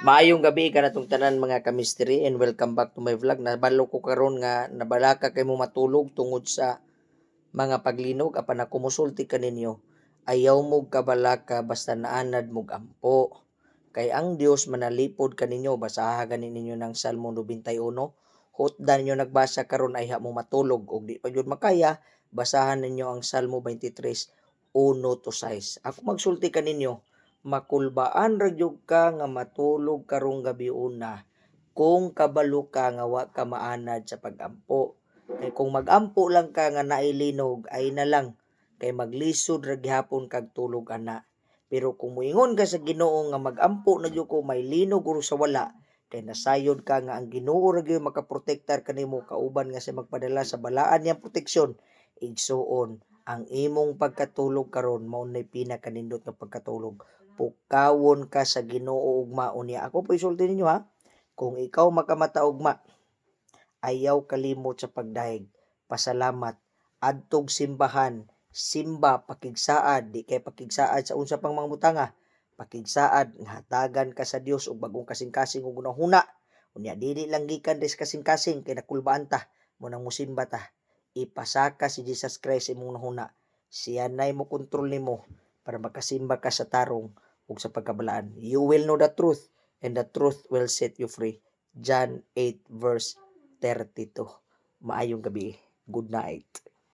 Maayong gabi kanatong tanan, mga ka-mystery, and welcome back to my vlog. Nabalo ko karon nga nabalaka kay mo matulog tungod sa mga paglinog, apan ako musulti kaninyo. Ayaw mo kabalaka basta naanad mo ampo. Kay ang Dios manalipod kaninyo. Basaha gani ninyo ng Salmo 91. Hutdan ninyo nagbasa karon ayha mo matulog, og di pa jud makaya, basahan ninyo ang Salmo 23 1 to 6. Ako magsulti kaninyo, makulbaan ra gyud ka nga matulog karong gabi una kung kabalo ka nga wa ka maanad sa pagampo. Kay kung magampo lang ka nga nailinog ay na lang kay maglisod ra gihapon kag tulog ana. Pero kung moingon ka sa Ginoo nga magampo na gyud ko may linog or sa wala, kay nasayod ka nga ang Ginoo ra gyud makaprotektar kanimo, kauban nga siya magpadala sa balaan niyang proteksyon. Igsuon, ang imong pagkatulog karon mao nay pinakanindot nga pagkatulog. Pukawon ka sa Ginoo ugma unya. Ako po isulti ninyo ha. Kung ikaw makamata ugma, ayaw kalimot sa pagdahig. Pasalamat. Adtog simbahan, simba, pakigsaad, di kay pakigsaad sa unsa pang mga butanga. Pakigsaad nga hatagan ka sa Dios og bagong kasing-kasing ug hunahuna. Unya dili lang gikan des kasing-kasing kay nakulbaan ta, mo nang musimba ta. Ipasaka si Jesus Christ imong hunahuna. Siya nay mo kontrol nimo para makasimba ka sa tarong ug sa pagkabalaan. You will know the truth and the truth will set you free. John 8 verse 32. Maayong gabi. Good night.